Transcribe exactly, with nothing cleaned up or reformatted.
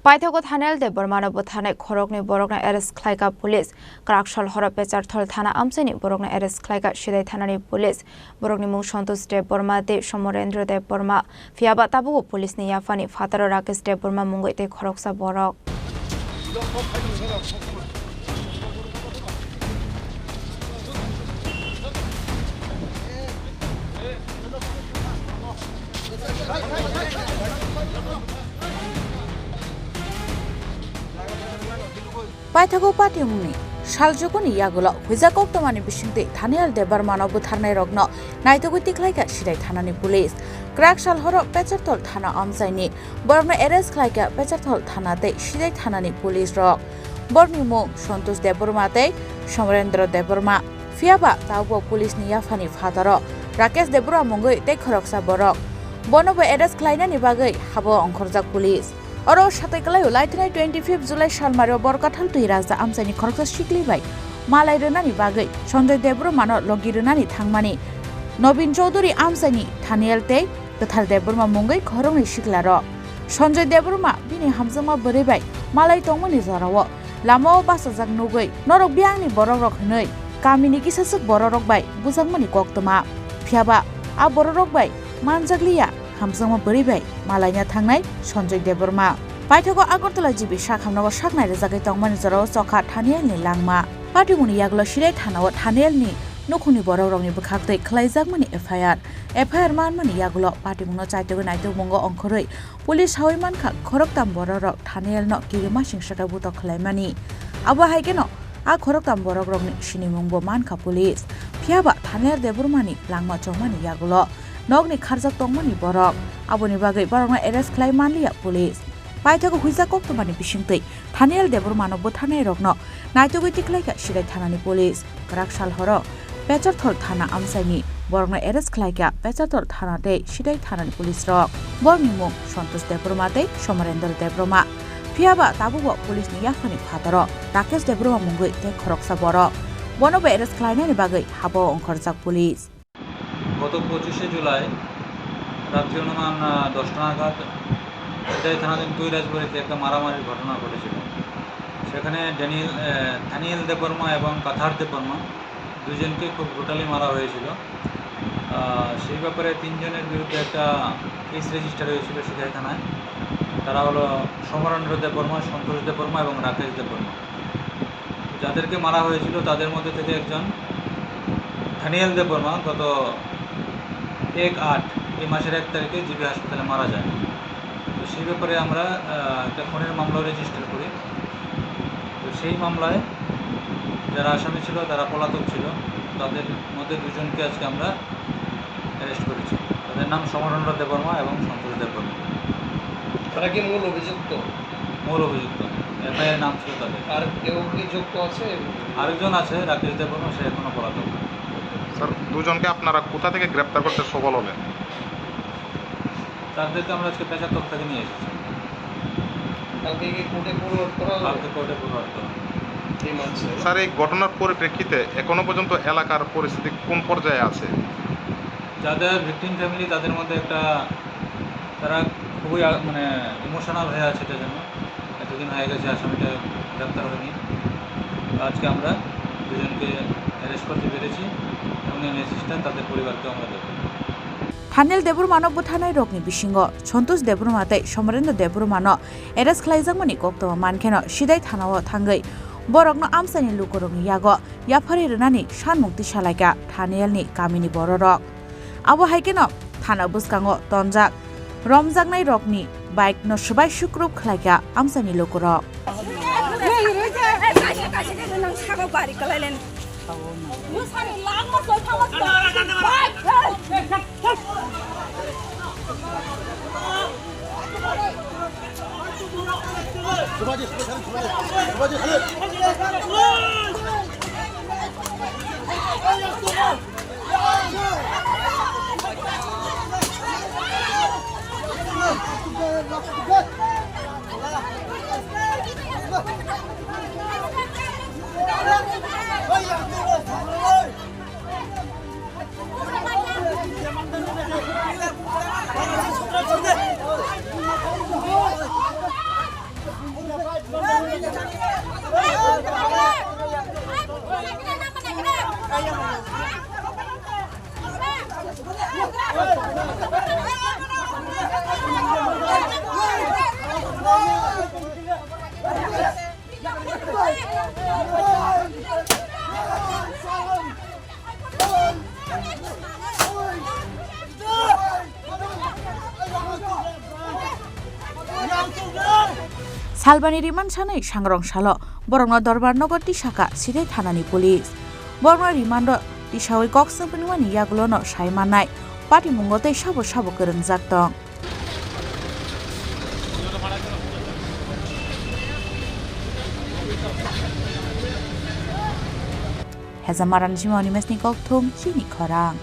Paithago Thaniel Debbarmano bwtharnai khoroknwi borokno arrest khlaikha police. Kwraksal horo Pecharthal thana amchaini borokno arrest khlaikha Sidai thanani police. Borokni mung Santosh Debbarma tei Somorendra Debbarma. Phiyaba tabukbo police ni yaphani phataro Rakesh Debbarma mungwi tei khoroksa borok. Paithago patimungni saljukuni yagulo huijak koktwmani bisingtwi Thaniel Debbarmano bwtharnairokno naitugwi tikhlaikha Sidai thanani police. Kwraksal horo Pecharthal thana amchaini borokno arrest khlaikha Pecharthal thana tei Sidai thanani police rok. Borokni mung Santosh Debbarma tei Somorendra Debbarma. Phiyaba tabukbo police ni yaphani phataro Rakesh Debbarma mungwi tei khoroksa borok. Bonobo arrest khlainani bagwi habo ongkhorjak police. Oro satwi kwlaio laithanai twenty fifth July salmario Borkathal twi rajda amchaini khoroksa sikli bai malai rwnani bagwi Sanjoy Debbarmano logi rwnani thangmani Nobin Chowdhury amchaini Thaniel tei Kwthar Debbarma mungwi khoroknwi siklarok. Sanjoy Debbarma bini hamjakma bwrwi bai malai tongmani jorao lamao bachajak nugwi norok biyangni borokrok hwnwi kamini kisaswk bororok bai bujakmani koktwma. Phiyaba a bororok bai manjakliya hamjakma bwrwi bai malaina thangnai Sanjoy Debbarma. Paithago Agartala G B sakhamnago saknai rwjagwi tongmani jorao chokha Thanielni langma. Patimungni yagulo Sidai thanao Thanielni nukhungni borokrokni bwkhaktwi khwlaijakmani F I R. F I R manmani yagulo patimungno chaitugwi naitugmungo ongkhorwi police sawi mankha khoroktam borokrok Thanielno kirimasing swkaibuto khwlaimani. Abo hai kheno a khoroktam borokrokni sinimungbo mankha police. Phiyaba Thaniel Debbarmani langma chongmani yagulo nokni kharjak tongmani borok. Aboni bagwi borokno arrest khlai manliya police. Paithago huijak koktwmani bisingtwi Thaniel Debbarmano bwtharnairokno naitugwi tikhlaikha Sidai thanani police. Kwraksal horo Pecharthal thana amchaini borokno arrest khlaikha Pecharthal thana tei Sidai thanani police rok. Borokni mung Santosh Debbarma tei Somorendra Debbarma. Phiyaba tabukbo police ni yaphani phataro Rakesh Debbarma mungwi tei khoroksa borok. Bonobo arrest khlainani bagwi habo ongkhorjak police. গত পঁচিশে জুলাই রাত্রি অনুমান, আহ, দশটা নাগাদ সিতাই থানাধীন তৈরাজবাড়িতে একটা মারামারির ঘটনা ঘটেছিল। সেখানে ড্যানিয়েল, আহ, থানিয়েল দেববর্মা এবং কাথার দেববর্মা দুজনকে খুব ব্রুটালি মারা হয়েছিল। আহ, সেই ব্যাপারে তিনজনের বিরুদ্ধে একটা কেস রেজিস্টার হয়েছিল সিতাই থানায়। তারা হলো সমরেন্দ্র দেববর্মা, সন্তোষ দেববর্মা এবং রাকেশ দেববর্মা। যাদেরকে মারা হয়েছিল তাদের মধ্যে থেকে একজন দানিয়েল দেববর্মা গত এক আট এই মাসের এক তারিখে জিবি হাসপাতালে মারা যায়। তো সেই ব্যাপারে আমরা, আহ, একটা খুনের মামলা রেজিস্টার করি। তো সেই মামলায় যারা আসামি ছিল তারা পলাতক ছিল, তাদের মধ্যে দুজনকে আজকে আমরা অ্যারেস্ট করেছি। তাদের নাম সমরেন্দ্র দেববর্মা এবং সন্তোষ দেববর্মা। তারা কি মূল অভিযুক্ত? মূল অভিযুক্ত, এফআইআর নাম ছিল তাদের। আর কেউ কি যুক্ত আছে? আরেকজন আছে রাকেশ দেববর্মা, সে এখনো পলাতক। স্যার, দুজনকে আপনারা কোথা থেকে গ্রেপ্তার করতে সফল হলেন? তাদেরকে আমরা আজকে পেশার তথ্য থেকে নিয়ে এসেছি। কালকে কি কোর্টে ফরওয়ার্ড করা হবে? কালকে কোর্টে ফরওয়ার্ড করা হবে। এই মানছে। স্যার, এই ঘটনার পরিপ্রেক্ষিতে এখনো পর্যন্ত এলাকার পরিস্থিতি কোন পর্যায়ে আছে? যাদের ভিকটিম ফ্যামিলি, তাদের মধ্যে একটা, তারা খুবই আ-, মানে, ইমোশনাল হয়ে আছে এটার জন্য। এতদিন হয়ে গেছে আসামিটা গ্রেপ্তার হয়নি। তো আজকে আমরা দুজনকে অ্যারেস্ট করতে পেরেছি এবং এই মেসেজটা তাদের পরিবারকে আমরা দেবো। Thaniel Debbarmano bwtharnai rokni bisingo Santosh Debbarma tei Somarendra Debbarmano arrest khlaijakmani koktwma mankheno Sidai thanao thangwi borokno amchaini lukurokni yago yapharwi rwnani sanmung tisalaikha Thanielni kamini bororok. Abo hai kheno thana bwskango tonjak romjaknai rokni bike no swbai sukrup khlaikha amchaini lukurok. Salbani riman sanai sangrong salo borokno Dorbar Nogor tisaka Sitai thanani police. Borokno rimando tisawi kok swngpinimani yagulono sai mannai patimungo tei sabo sabo kwrwngjak tong. Hejamarani simi Animesni kokthum chini khorang.